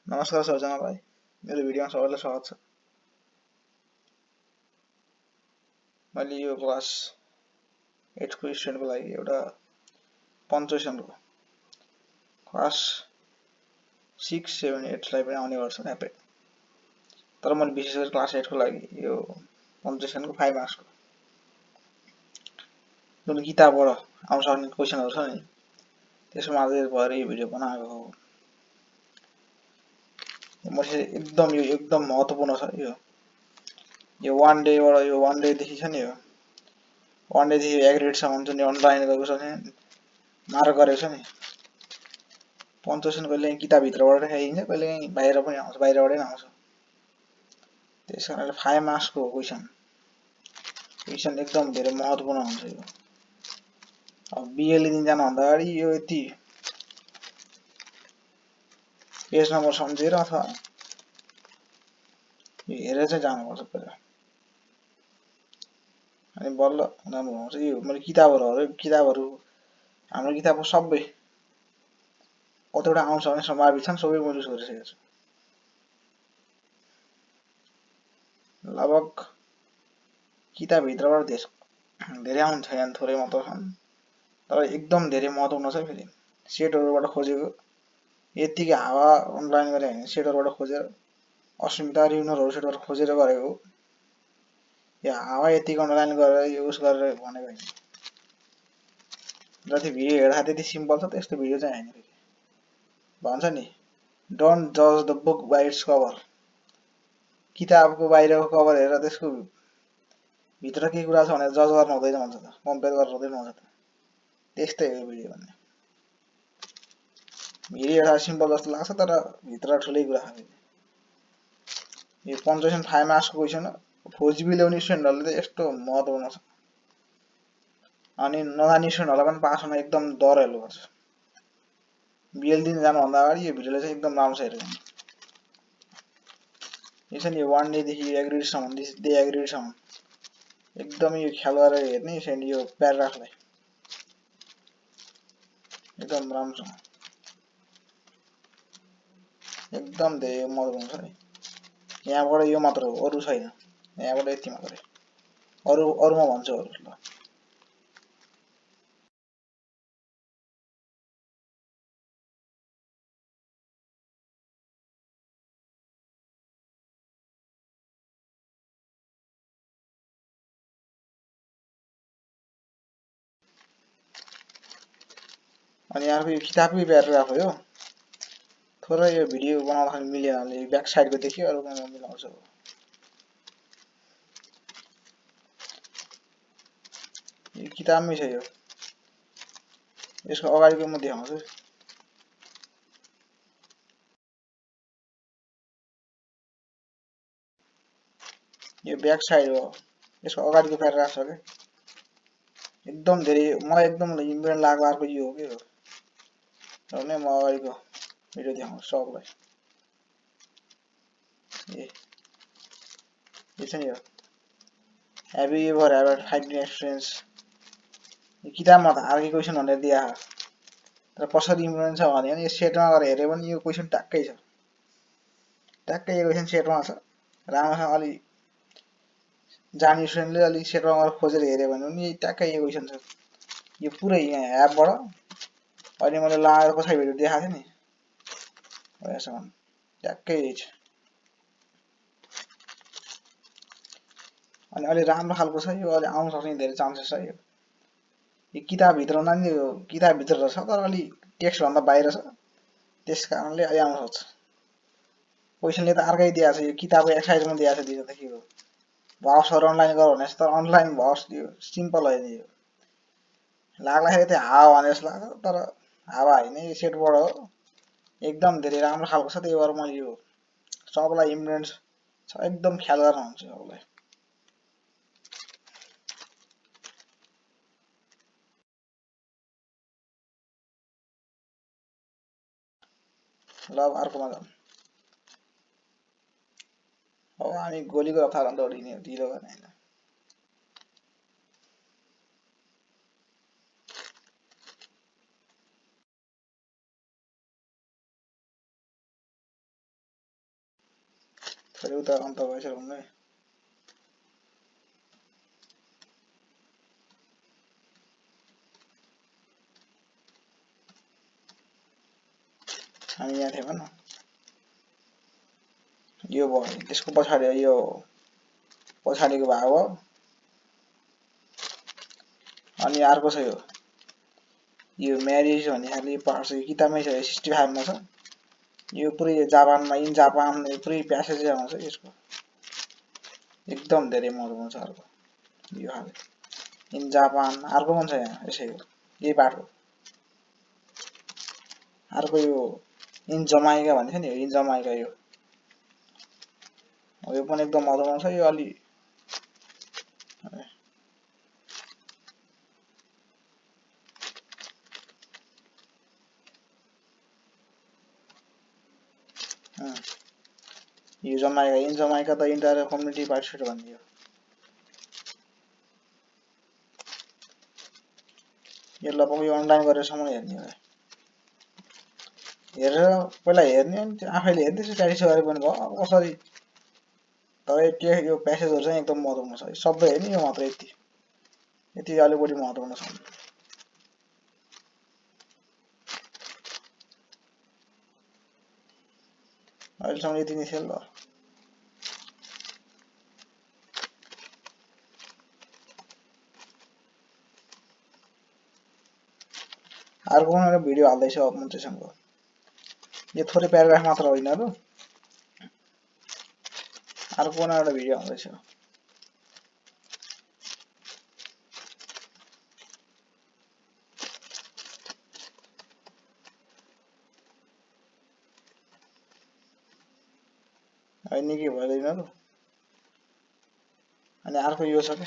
नमस्कार सबैजनालाई मेरो भिडियोमा सबैलाई स्वागत छ। मैले यो क्लास 8 को स्टुडेन्टको लागि एउटा पञ्चुएसनको क्लास 6, 7, 8 लाई पनि आउने गर्छ ऱ्यापिड। तर मैले विशेष गरी क्लास 8 को लागि यो पञ्चुएसनको 5 मार्क्सको जुन किताबबाट आउन सक्ने क्वेशनहरु छ नि त्यसमा आधारित भएर यो भिडियो बनाएको हो। यो एकदम महत्त्वपूर्ण छ। यो वान डेबाट यो वान डे देखि छ नि यो वान डे देखि एग्रेड सम्म जुन अनलाइन गरेको छ नि मार्क गरेको छ नि पञ्चुएसन कहिले किताब भित्रबाट देखाइन्छ कहिले बाहिर पनि आउँछ बाहिरबाटै आउँछ। त्यसकारणले 5 मार्क्सको क्वेशन एकदम धेरै महत्त्वपूर्ण हुन्छ यो। अब बीएलए दिन जानु भन्दा अगाडि यो यति पेज नम्बर सम्झेर अथवा यो हेरेर चाहिँ जानुपर्छ पहिला। अनि बल्ल राम्रो हुन्छ। यो मैले किताबहरु हाम्रो किताबको सबै कतिवटा आउँछ भने सम्भावित छन् सबै मैले युज गरिसकेको छु। लगभग किताब भित्रबाट धेरै आउँछ छैन थोरै मात्र छन् तर एकदम धेरै महत्त्वपूर्ण छ। फेरि सेटहरुबाट खोजेको यतिकै हावा अनलाइन गरे हैन सेटहरुबाट खोजेर अस्मिता रिउनरहरु सेटहरु खोजेर गरेको या हावा यतिको अनलाइन गरेर युज गरेर भनेको हैन। जति भिडियो हेर्दा त्यति सिम्पल छ त्यस्तो भिडियो चाहिँ हैन। भन्छ नि डोन्ट जज the book by its cover. किताबको बाहिरको कभर हेरेर त्यसको भित्र के कुरा छ भनेर जज गर्न हुँदैन भन्छ त कम्पेयर गर्न हुँदैन भन्छ त त्यस्तै हो भिडियो भन्ने। भिडियो हेर्दा सिम्पल जस्तो लाग्छ तर भित्र ठुलै कुरा छ। यो पञ्चुएसन 5 मार्क्सको क्वेशन फोर्जिबी ल्याउने स्टुडेन्टहरुले त यस्तो महत्त्वपूर्ण छ। अनि नजानी स्टुडेन्टहरुलाई पनि पास हुन एकदम डरहरु गर्छ। बीएल दिन जानु भन्दा अगाडि यो भिडियोले चाहिँ एकदम राम्रो छ हेर्नु। यसरी वान डे देखि एग्रेड सम्म डे एग्रेड सम्म एकदमै यो ख्याल गरेर हेर्ने यसरी यो प्याराग्राफलाई एकदम राम्रो छ। एकदम धेरै महत्त्वपूर्ण छ नि। यहाँबाट यो मात्र हो अरु छैन। यहाँबाट यति मात्रै अरु म भन्छु अरु ल। अनि अर्को यो किताबकै प्याराग्राफ हो यो। थोरै यो भिडियो बनाउँदाखेरि मिलेन भने ब्याक साइडको देखियो अरु म मिलाउँछु। यो किताबमै छ यो। यसको अगाडिको म देखाउँछु। यो ब्याक साइड हो। यसको अगाडिको प्याराग्राफ छ के एकदम धेरै मलाई एकदम इम्पोर्टेन्ट लाग्यो अर्को यो हो के हो। र नै म अगाडिको भिडियो देखाउँछु सबलाई। यो छ नि यो Have you ever had a fighting experience? यो किताबमा त अर्कै क्वेशन भनेर दिया तर कसरी इम्पोर्टेन्ट छ भने यो सेटमा गएर हेर्यो भने यो क्वेशन ट्याक्कै छ। ट्याक्कै यो क्वेशन सेटमा छ। राम्रोसँग अलि जानी स्टुडेन्टले अलि सेटमा गएर खोजेर हेर्यो भने नि ट्याक्कै यो क्वेशन छ। यो पुरै यहाँ एपबाट अहिले मैले लगाएर कसै भिडियो देखाएको थिएँ नि यसमा ट्याक्कै यही छ। अनि अलि राम्रो खालको छ यो अलि आउन सक्ने धेरै चान्सेस छ यो। यो किताब भित्र ननि यो किताब भित्र छ तर अलि टेक्स्ट भन्दा बाहिर छ त्यसकारणले अलि आउन सक्छ। क्वेशनले त अर्कै दिएको छ यो किताबको एक्सरसाइजमा दिएको छ दियो त के हो बक्सहरु अनलाइन गर भनेछ तर अनलाइन बक्स दियो सिम्पल हैन यो। लाग्दाखेरि त हावा भने जस्तो लाग्छ तर हावा हैन यो सेटबाट हो एकदम धेरै राम्रो खालको छ। त्यही भएर मैले यो सबलाई इम्पोर्टेन्ट छ एकदम ख्याल गर्न हुन्छ सबलाई। ल अर्कोमा जाउँ। अब हामी गोलीको रफ्तारमा दौडिने ढिलो गर्ने हैन। थोरै उता अन्त भएछ भन्ने हामी यहाँ थियौँ न यो भयो त्यसको पछाडि यो पछाडिको भाग हो अनि अर्को छ यो म्यारिज भन्ने खालि पार्ट छ किताबमै छ 65 मा छ यो पुरै जापानमा इन जापान पुरै प्यासेज आउँछ यसको एकदम धेरै महत्त्वपूर्ण छ अर्को यो हाल इन जापान अर्को पनि छ यहाँ यसैको यही पार्ट हो अर्को यो इन जमाइका भन्छ नि इन जमाइका यो पनि एकदम महत्त्वपूर्ण छ यो अलि यो जमाइका इन जमाइका त इन्टायर कम्युनिटी पार्टिसिपेट भन्ने हो यो लगभग यो अनलाइन गरेर सम्म हेर्ने हो हेरेर पहिला हेर्ने अनि आफैले हेर्दै स्ट्याटिस्टिक्स गरे पनि भयो अब कसरी तर के यो प्यासेजहरु चाहिँ एकदम महत्त्वपूर्ण छ सबै हेर्ने यो मात्र यति अलि बढी महत्त्वपूर्ण छ अहिलेसम्म यति नै थियो ल अर्को एउटा भिडियो हाल्दैछु अब म त्यससँग यो थोरै प्याराग्राफ मात्र होइन र अर्को एउटा भिडियो हाल्दैछु अहिले के भइदैन र अनि अर्को यो छ के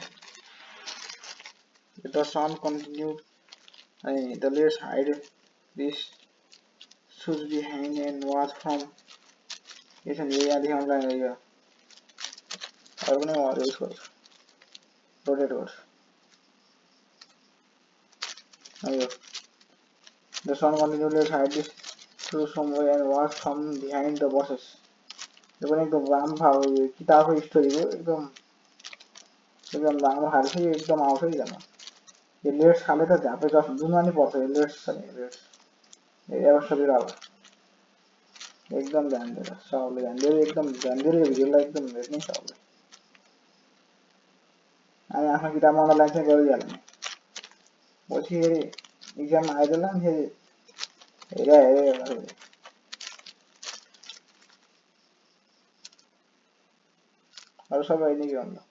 द सन कन्टिन्युड अनि the let's hide this shoes behind and watch from यो छ नि यहाँ देखाउन लाग्यो यो अरु पनि म युज गर्छु रोटेट गर्छु यो the sun continued let's hide this shoes somewhere and watch from behind the bushes यो पनि एकदम राम्रो यो किताबको स्टोरीको एकदम राम्रो खाले छ यो एकदम आउँछ है जान यो लेट्स खाले त झ्यापै जस जुनमा नि पर्छ यो लेट्स छ नि लेट्स यो सबै होला एकदम ध्यान दिएर सबले ध्यान दिएर एकदम ध्यान दिएर यो भिडियोलाई एकदम हेर्नु सबले अनि आफ्नो किताबमा अनलाइन चाहिँ गरिहाल्ने पछि फेरि एक्जाममा आइदेला नि फेरि हेरे अरू सबै अहिले के भन्नु